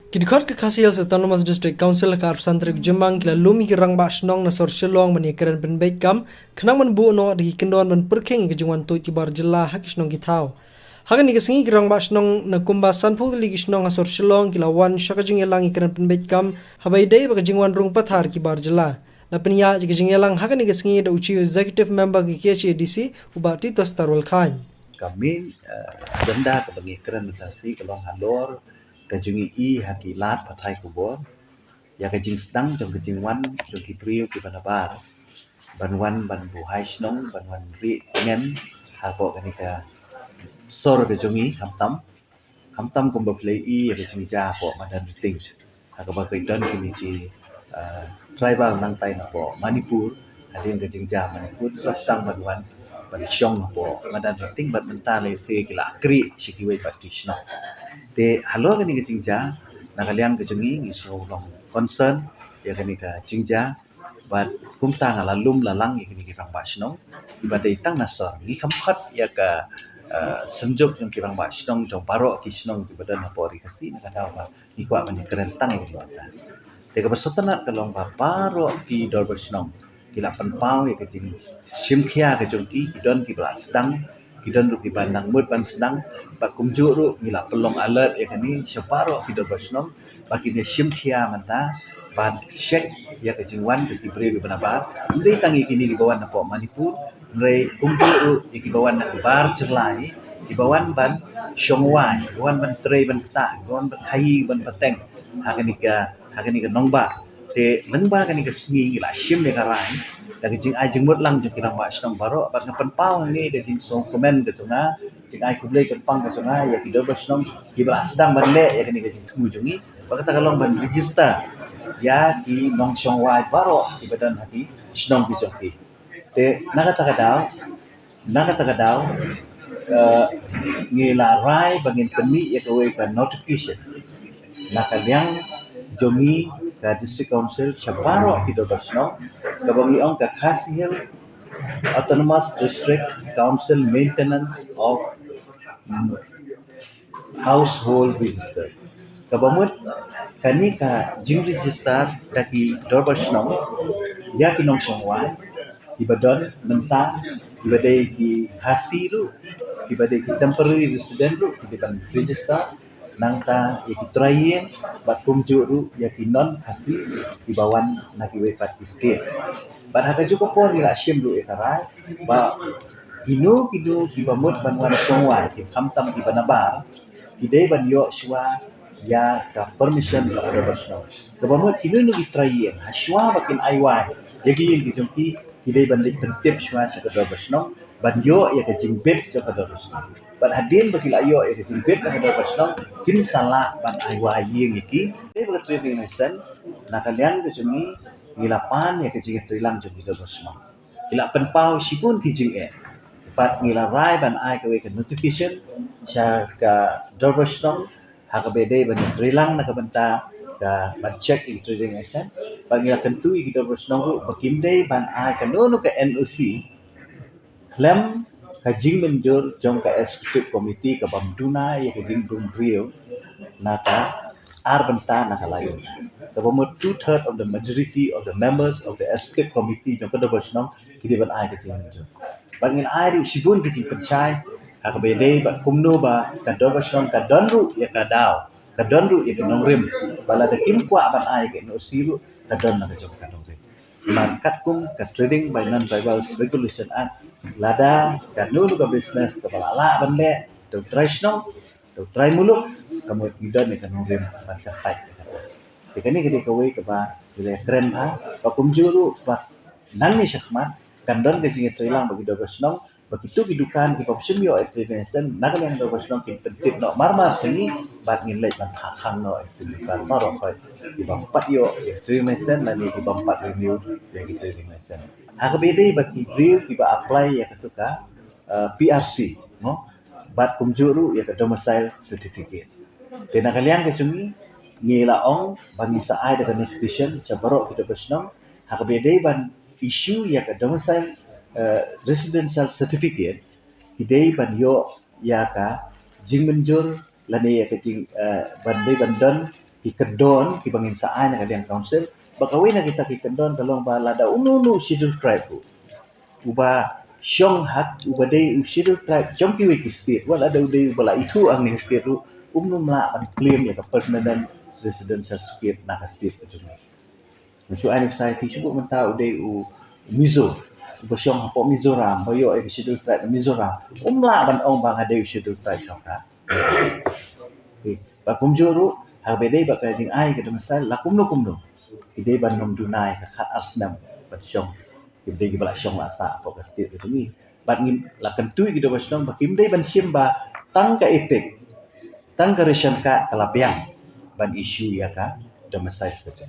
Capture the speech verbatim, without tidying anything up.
Ki dkhot ka Khasi Hills Autonomous District Council ha ka arphew san tarik Jymmang ki la lum ïa ki rangbah shnong na sor Shillong ban ïakren pynbeit kam khnang ban buh noh da ki kyndon ban pyrkhing ïa ka jingwan tuid ki bar jylla ha ki shnong ki thaw. Ha kane ka sngi ki rangbah shnong na kumba sanphew tylli ki shnong ha sor Shillong ki la wan sha ka jingïalang ïakren pynbeit kam haba ïadei bad ka jingwan rung pathar ki bar jylla. La pynïaid ïa ka jingïalang ha kane ka sngi da u Chief Executive Member ka K H A D C u Bah Titos Tarwal Chyne. Ka main, eh, agenda kaba ngi kren mynta ka sngi ka long halor ka jingïohi ha ki lad pathai khubor ïa ka jingsdang jong ka jingwan jong ki briew kiba nabar ban wan ban buhai shnong, ban wan rieh ngen hapoh kane ka sor ka jong ngi, khamtam khamtam kumba phi la ïohi ïa ka jingjia hapoh madan Riting ha kaba ki don kine ki, eh, tribal nangtai napoh Manipur. Hadien ka jingjia Manipur ki la sdang ban wan ban shong hapoh madan Riting bad mynta lehse ki la akrieh sha kiwei pat ki shnong. Te halor kane ka jingjia, na ka liang ka jong ngi, ngi sngew long concern ïa kane ka jingjia. Bad kumta nga la lum la lang ïa kine ki rangbah shnong kiba dei tang na sor. Ngi kham khot ïa ka, eh, synjuk jong ki rangbah shnong jong baroh ki shnong kiba don hapoh Ri Khasi na ka daw ba ngi kwah ban ïakren tang ïa kine mynta. Te kaba sngewtynnat ka long ba baroh ki dorbar shnong ki la pynpaw ïa ka jingshim khia ka jong ki, ki don kiba la sdang, ki don ruh kiba nang mut ban sdang. Bad kumjuh ruh ngi la pynlong alert ïa kane sha baroh ki dorbar shnong ba kin ïa shim khia mynta ban check ïa ka jingwan ka ki briew kiba nabar. Ym dei tang ïa kine kiba wan napoh Manipur, hynrei kumjuh ruh ïa kiba wan na ki bar jylla, kiba wan ban shong wai, kiba wan ban trei ban ktah, kiba wan ban khaïi ban pateng ha kane ka, ha kane ka nongbah. Te lyngba kane ka sngi ngi la shim ïa ka rai da ka jingai jingmut lang jong ki rangbah shnong baroh, bad nga pynpaw hangne ka jingsngewkmen ka jong nga, jingai khublei kyrpang ka jong nga ïa ki dorbar shnong kiba la sdang ban leh ïa kane ka jingthmu jong ngi. Bad kata ka long ban register ïa ki nongshong wai baroh kiba don ha ki shnong ki jong ki. Te na kata ka daw, na kata ka daw, eh, ngi la rai ba ngin pynmih ïa kawei ka notification na ka liang jong ngi ka District Council sha baroh ki dorbar shnong, kaba ngi ong ka Khasi Hills Autonomous District Council Maintenance of, mm, Household Register. Kaba mut kane ka jingregister da ki dorbar shnong ïa ki nongshong wai kiba don mynta, kiba dei ki Khasi ruh, kiba dei ki temporary resident ruh, ki dei ban register, nangta ïa ki trai ïing bad kumjuh ruh ïa ki non Khasi kiba wan na kiwei pat ki state. Bad ha kajuh ka por ngi la shim ruh ïa ka rai ba kino kino kiba mut ban wan shong wai, ki khamtam kiba nabar, ki dei ban ïoh shuwa ïa ka permission ka dorbar shnong. Kaba mut kino kino ki trai ïing, ha shuwa ba kin ai wai ïa ki ïing ki jong ki, ki dei ban leit pyntip shuwa sha ka dorbar shnong ban ïoh ïa ka jingbit jong ka dorbar shnong. Bad hadien ba ki la ïoh ïa ka jingbit na ka dorbar shnong, kin sa lah ban ai wai ïing ïa ki. Dei ba ka trading license, na ka liang ka jong ngi, ngi la pan ïa ka jingïatreilang jong ki dorbar shnong. Ki la pynpaw shibun ki jingeh. Bad ngi la rai ban ai kawei ka notification sha ka dorbar shnong ha kaba dei ban ïatreilang na ka bynta ka ban check ïa ki trading license. Bad ngi la kyntu ïa ki dorbar shnong ruh ba kim dei ban ai kano kano ka N O C khlem ka jingmynjur jong ka executive committee kabym duna ïa ka jingbym briew na ka ar bynta na ka lai. Kaba mut two third of the majority of the members of the executive committee jong ka dorbar shnong ki dei ban ai ka jingmynjur. Bad ngin ai ruh shibun ka jingpynshai ha kaba ïadei bad kumno ba ka dorbar shnong ka don ruh ïa ka daw, ka don ruh ïa ka nongrim ba lada kim kwah ban ai ka N O C ruh ka don na ka jong ka nongrim. Namar katkum ka Trading by Non-Bribable Regulation Act, lada kano kano ka business kaba la lah ban leh da u trai shnong, da u trai muluk, ka mut ngi don ïa ka nongrim ban kyntait ïa kata. Te kane ka dei kawei kaba ngi la kren bha, ba kumjuh ruh ba nangne shakhmat kan don ka jingïatreilang bad ki dorbar shnong, ba kito ki dukan kiba shym ïoh ïa trading license na ka liang dorbar shnong kin pyntip noh marmar sha ngi, bad ngin leit ban phah khang noh ïa ki dukan baroh khoit kiba ym pat ïoh ïa trading license lane kiba ym pat renew ïa ki trading license. Ha kaba ïadei bad ki briew kiba apply ïa kato ka, eh, P R C, mo, bad kumjuh ruh ïa ka domicile certificate. Te na ka liang ka jong ngi, ngi la ong ba ngin sa ai da ka notification sha baroh ki dorbar shnong ha kaba ïadei ban issue ïa ka domicile, eh, residential certificate, ki dei ban ïoh ïa ka jingmynjur lane ïa ka jing, eh, ban dei ban don ki kyndon kiba ngin sa ai na ka liang council. Ba kawei na kita ki kyndon ka long ba lada uno uno u Scheduled Tribe ruh uba shong ha, uba dei u Scheduled Tribe jong kiwei ki state, wat lada u dei uba la ithuh hangne ha state ruh, um nym lah ban claim ïa ka permanent resident certificate na ka state ka jong u. Nga shu ai ïa phi, shu buh mynta u dei u Mizo uba shong hapoh Mizoram, ba ïoh ïa ka Scheduled Tribe Mizoram, um lah ban ong ba nga dei u Scheduled Tribe shongkha. Ba kumjuh ruh haba dei ba ka jingai ka domicile la kumno kumno, ki dei ban nym duna ïa ka khatar snem ban shong, ki dei kiba la shong la sah hapoh ka state ka jong ngi. Bad ngim la kyntu ïa ki dohma shnong ba kim dei ban shim ba tang ka EPIC, tang ka ration card ka la biang ban issue ïa ka domicile ka jong.